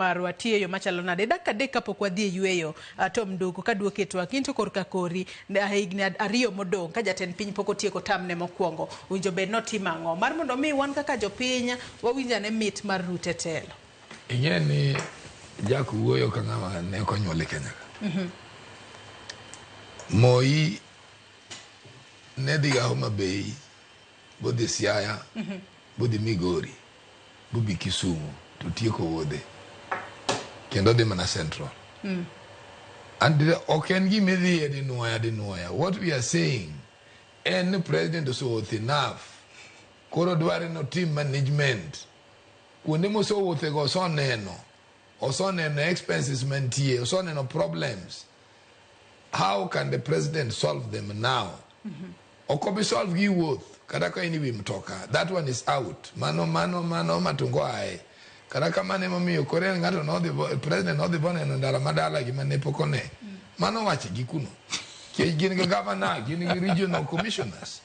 marwa tiyo e yo machalo nade. Dakika 3 kapok wadhi e yueyo, Tom Nduku kaduoki e twak in to korka kori higni 2 modong' ka jatend piny pok otieko tamne mokwongo, owinjo bed notimo ang'o mar mondo mi wan kaka jopiny wawinj ane mit mar Ruto e telo? Ing'e ni Jack wuoyo ka ng'ama ne ok onyuol e Kenya ka. Moi ne dhi ga Homa Bay, bodhi Siaya, bodhi Migori, bobi Kisumu to tieko wuodhe. Kendo odhi mana Central. And ok en gima idhiye dinuoya dinuoya. What we are saying en ni president osewuotho enough. Koro dware ni otim management. Kuonde mosewuothego osoneno. Osoneno expenses mantie, osoneno problems. How can the president solve them now? Ok obi solve gi wuoth kata ka in ewi mtoka. That one is out. Mano mano mano matungo ae. Kata kamano emomiyo koro en ng'ato nodhi president nodhi boneno ndara madala gi mane pok one. Mano wache gi kuno. Nikech gin gi governor, gin gi regional commissioners.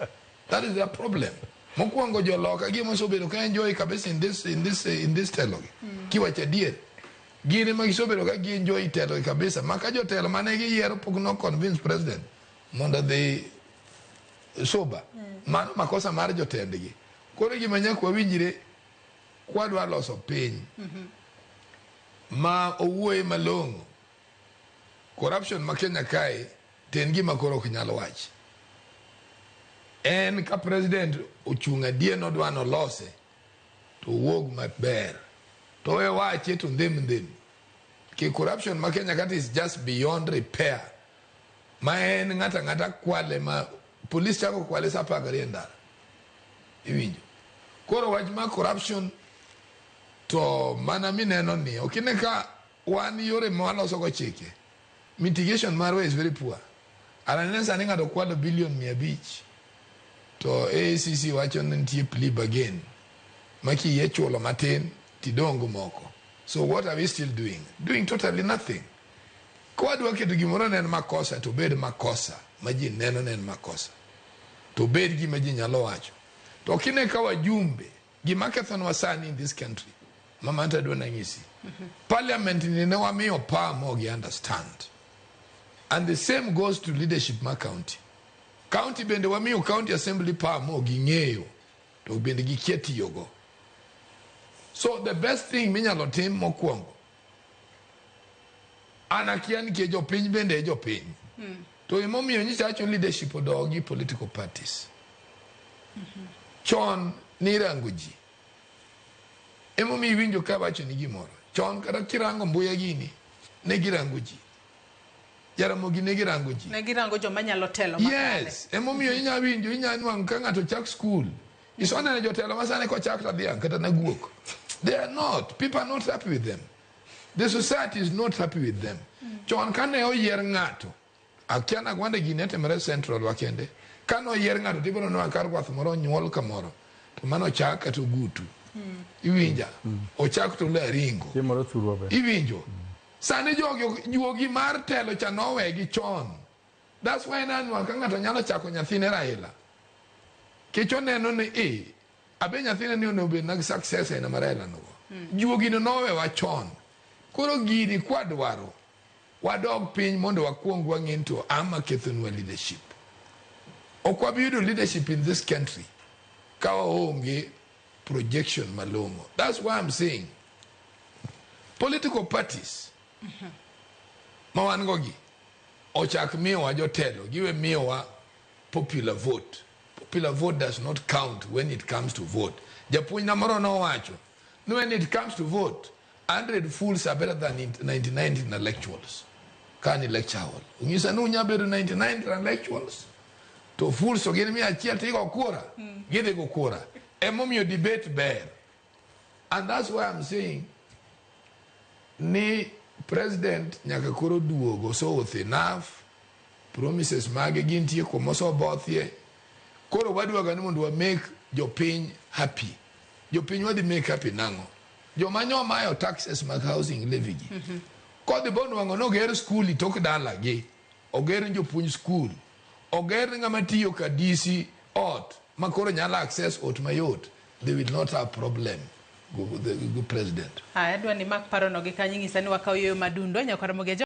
That is their problem. Mokwongo joloka gi mosebedo ka enjoy kabisa in this telo gi. Kiwacho adier. Gin ema gisebedo ka gi enjoy telo gi kabisa. Ma ka jotelo mane giyiero pok no convince president mondo odhi suba. Mano makosa mar jotendgi. Koro gima nyaka wawinjre kwadwa loso piny ma owuoye malong'o corruption ma Kenya kae to en gima koro ok nyal wach. En ka president ochung' adier nodwa nolose to owuog maber. To we wache to ndhem ndhem. Ke corruption ma Kenya ka is just beyond repair. Ma en ng'ato ang'ata kwale ma police chako kwale sa 12 e ndara. Iwinjo. Koro wach mar corruption to mana mineno ni ok ine ka wan yore ma waloso go chike mitigation marwa is very poor. Ananene sani ng'ato kwalo billion 500 to ACC wacho ni nitie plea bargain ma kiyie chulo matin tidong' go moko. So what are we still doing? Doing totally nothing. Ka wadwa keto gimoro ne en makosa to obed makosa ma ji neno ne en makosa. To obed gima ji nyalo wacho. To kine ka wajumbe gima kethonwa sani in this country mama tadwa nang'isi parliament ni ne wamiyo power mo gi understand and the same goes to leadership ma county county bende wamiyo county assembly power mo ging'eyo to bende gikia tiyogo so the best thing minyalo tim mokwongo an akia nikech jopiny bende e jopiny to emomiyo nyicha wacho leadership odogi political parties chon nirango ji emomiyo iwinjo ka wacho ni gimoro chon kata kirango mbuya gini ne girango ji Jaramogi ne girango ji Ne girango joma nyalo telo makare. Yes, emomiyo inya winjo inya nwang'o ka ng'ato chak school. Isoneno jotelo ma sani kochak to dhiang' kata na guok. They are not. People are not happy with them. The society is not happy with them. Chon kane oyier ng'ato, akia na gwande gini ne timore Central wa kende. Kane oyier ng'ato tibiro nwang'o ka rwath moro onyuol kamoro. To mano ochak kata ogutu. Iwinja? Ochak to laringo. Timore thurwa be. Iwinjo? Sani jogi juogi mar telo cha nowegi chon. That's why nanwa ka ng'ato nyalo chako nyathine Raila. Kech oneno ni e abe nyathine ni onego bed nag success aina ma Raila nogo. Juogi no nowewa chon. Koro gini kwadwaro wadog piny mondo wakwong wang'e ni to ama kethonwa leadership. Ok wabi yudo leadership in this country ka waonge projection malong'o. That's why I'm saying political parties ma wan go gi ochak miyowa jotelo giwe miyowa popular vote. Popular vote does not count when it comes to vote. Japuonjna moro nowacho ni when it comes to vote 100 fools are better than 99 intellectuals. Ka ni lecture hall. Onyisa ni unya bedo 99 intellectuals to fools to gin 100 tigo kura gidhi go kura. Emomiyo debate ber. And that's why I'm saying ni president nyaka koro duogo so with enough promises mage gintie kumosobothie koro wadwaga ni mondo wa make jopiny happy jopiny wadhi make happy nang'o joma nyomayo taxes mag housing levy gi kodhi bonwang'o noger skul itok dalagi oger ni jopuonj skul oger ni ng'ama tiyo ka DC ot ma koro nyalo access ot mayot they will not have problem. Go president. Aya, adwa ni mak parono gi kanyo ing'isa ni wakaw yueyo madundo nyakwar Mogejo.